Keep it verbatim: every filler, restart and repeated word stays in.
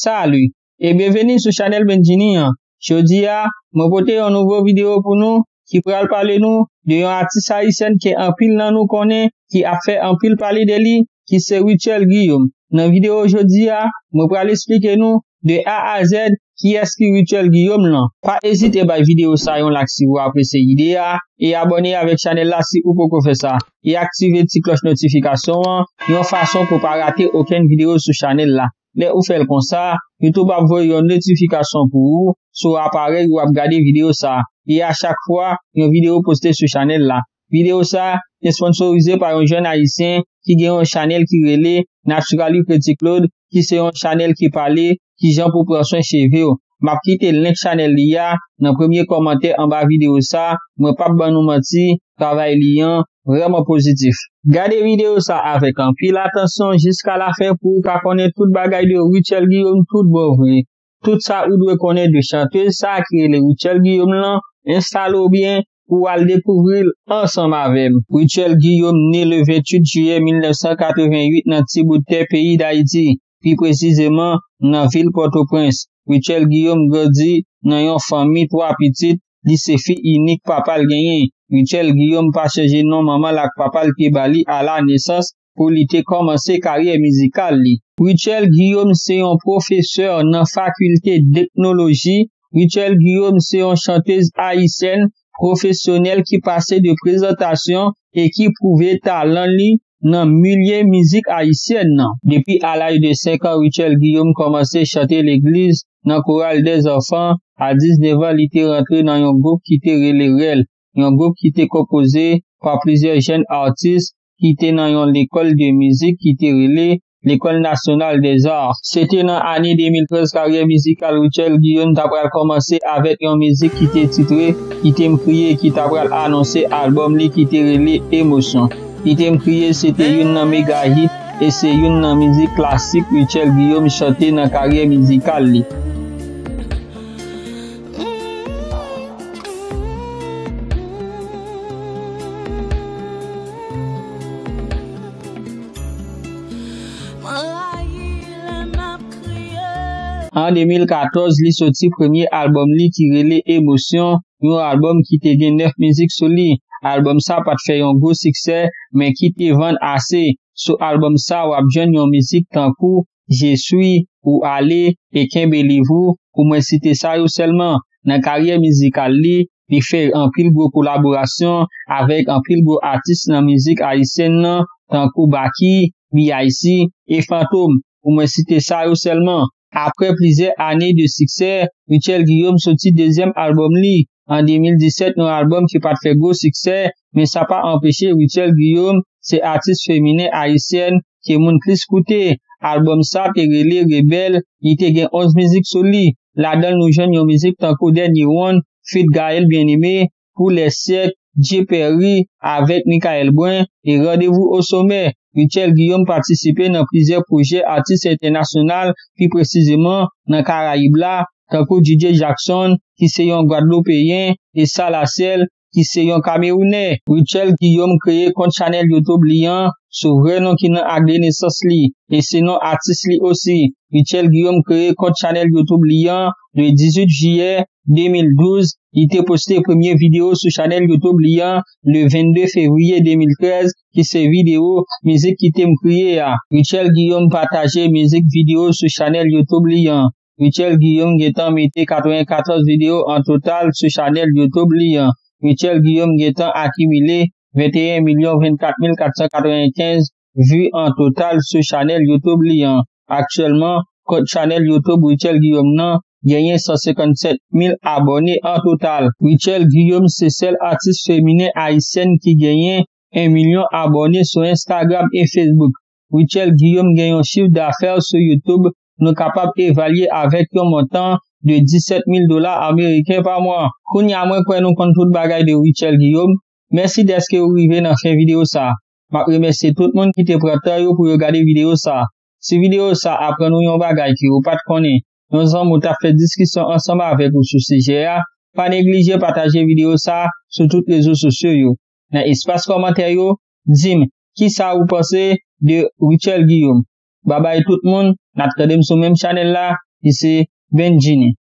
Salut e byenveni sou chanèl Benjini an. Jodi a, mwen pote yon nouvo videyo pou nou ki pral pale nou de yon atis ayisyèn ke anpil nan nou konnen ki ap fè anpil pale de li, ki se Rutshelle Guillaume. Nan videyo jodi a, mwen pral esplike nou de A a Z kiyès ki Rutshelle Guillaume lan. Pa ezite bay videyo sa yon like si ou apresye ide a, e abòne avèk chanèl la si ou poko fè sa, e aktive ti klòch notifikasyon an yon fason pou pa rate okenn videyo sou chanèl la. Lè ou fè l konsa, YouTube ap voye yon notifikasyon pou ou sou aparèy ou ap gade videyo sa, e a chak fwa yon videyo poste sou chanèl la. Videyo sa te sponsorize pa yon jèn ayisyen ki gen yon chanèl ki rele Naturally Pretty Claude, ki se yon chanèl ki pale kijan pou pran swen cheve w. M ap kite link chanèl li a nan premye kòmantè anba videyo sa. Mwen p ap ban nou manti, travay li an vrèman pozitif. Gade videyo sa avèk anpil atansyon jiska lafen pou w ka konnen tout bagay de Rutshelle Guillaume tout bon vre. Tout sa ou dwe konnen de chantez sa ki rele Rutshelle Guillaume lan, enstale w byen pou w al dekouvri l ansanm avè m. Rutshelle Guillaume ne le venntuit jiyè mil nèf san katreventuit nan ti bout tè peyi Dayiti, pi presizeman nan vil Pòtoprens. Rutshelle Guillaume grandi nan yon fanmi twa pitit, li se fi inik papa l genyen. Rutshelle Guillaume pa chanje non manman l ak papa l te ba li a la nesans pou li te kòmanse karyè mizikal li. Rutshelle Guillaume se yon pwofesè nan fakilte d'etnoloji. Rutshelle Guillaume se yon chantez ayisyèn pwofesyonèl ki pase de prezantasyon e ki pwouve talan li nan milye mizik ayisyèn nan. Depi a laj de senk an, Rutshelle Guillaume kòmanse chante legliz nan koral dèzanfan. A diznèf an, li te rantre nan yon gwoup ki te rele Rèl, yon gwoup ki te konpoze pa plizyè jèn atis ki te nan yon lekòl de mizik ki te rele Lekòl Nasyonal dèzar. Se te nan ane de mil trèz karyè mizikal Rutshelle Guillaume ta pral kòmanse avèk yon mizik ki te titre Kite m kriye, ki ta pral anonse albòm li ki te rele Emosyon. Kite m kriye se te youn nan mega hit e se youn nan mizik klasik Rutshelle Guillaume chante nan karyè mizikal li. An de mil katòz, li soti premye albòm li ki rele Emosyon, yon albòm ki te gen nèf mizik sou li. Albòm sa pa t fè yon gwo siksè, men ki te vann ase. Sou albòm sa, w ap jwenn yon mizik tankou Je suis, Ou Ale e Kenbe Liv Ou, pou mwen site sa yo sèlman. Nan karyè mizikal li, li fè anpil gwo kolaborasyon avèk anpil gwo atis nan mizik ayisyèn nan, tankou Baky, B I C e Fantom, pou mwen site sa yo sèlman. Apre plizyè ane de siksè, Rutshelle Guillaume soti dezyèm albòm li, an de mil disèt, yon albòm ki pa t fè gwo siksè, men sa pa anpeche Rutshelle Guillaume se atis feminen ayisyèn ke moun plis koute. Albòm sa te rele Rebèl, li te gen onz mizik sou li. Ladan l nou jwenn yon mizik tankou Dènye Wonn, feat Gaël Bien-Aimé, Pour les siècles, Jay Perry avèk Michael Brun e Rendez-vous au sommet. Rutshelle Guillaume patisipe nan plizyè pwojè atis entènasyonal, pi presizeman nan Karayib la, tankou D J Jackson, ki se yon Gwadloupeyen, e Salasel, ki se yon Kamewounè. Rutshelle Guillaume kreye kont chanèl YouTube li an sou vrè non ki nan ak de nesans li, e se non atis li osi. Rutshelle Guillaume kreye kont chanèl YouTube li an le dizuit jiyè de mil douz. Li te poste premye videyo sou chanèl YouTube li an le vennde fevriye de mil trèz, ki se videyo mizik Kite m kriye a. Rutshelle Guillaume pataje mizik videyo sou chanèl YouTube li an. Rutshelle Guillaume gentan mete katrevenkatòz videyo an total sou chanèl YouTube li an. Rutshelle Guillaume gentan akimile venteyen milyon vennkat mil kat san katrevenkenz vi an total sou chanèl YouTube li an. Aktyèlman, kont chanèl YouTube Rutshelle Guillaume nan genyen san senkannsèt mil abòne an total. Rutshelle Guillaume se sèl atis feminen ayisyèn ki genyen en milyon abòne sou Instagram e Facebook. Rutshelle Guillaume gen yon chif dafè sou YouTube nou kapab evalye avèk yon montan de disèt mil dola ameriken pa mwa. Kounye a mwen kwè nou konn tout bagay de Rutshelle Guillaume. Mèsi dèske ou rive nan fen videyo sa. M ap remèsye tout moun ki te pran tan yo pou yo gade videyo sa. Si videyo sa aprann ou yon bagay ke ou pa t konnen, yon zanmi w t ap fè diskisyon ansanm avèk ou sou sijè a, pa neglije pataje videyo sa sou tout rezo sosyo yo. Nan espas kòmantè yo, di m kisa ou panse de Rutshelle Guillaume. Babay tout moun, n ap tande m sou menm chanèl la ki se Benjini.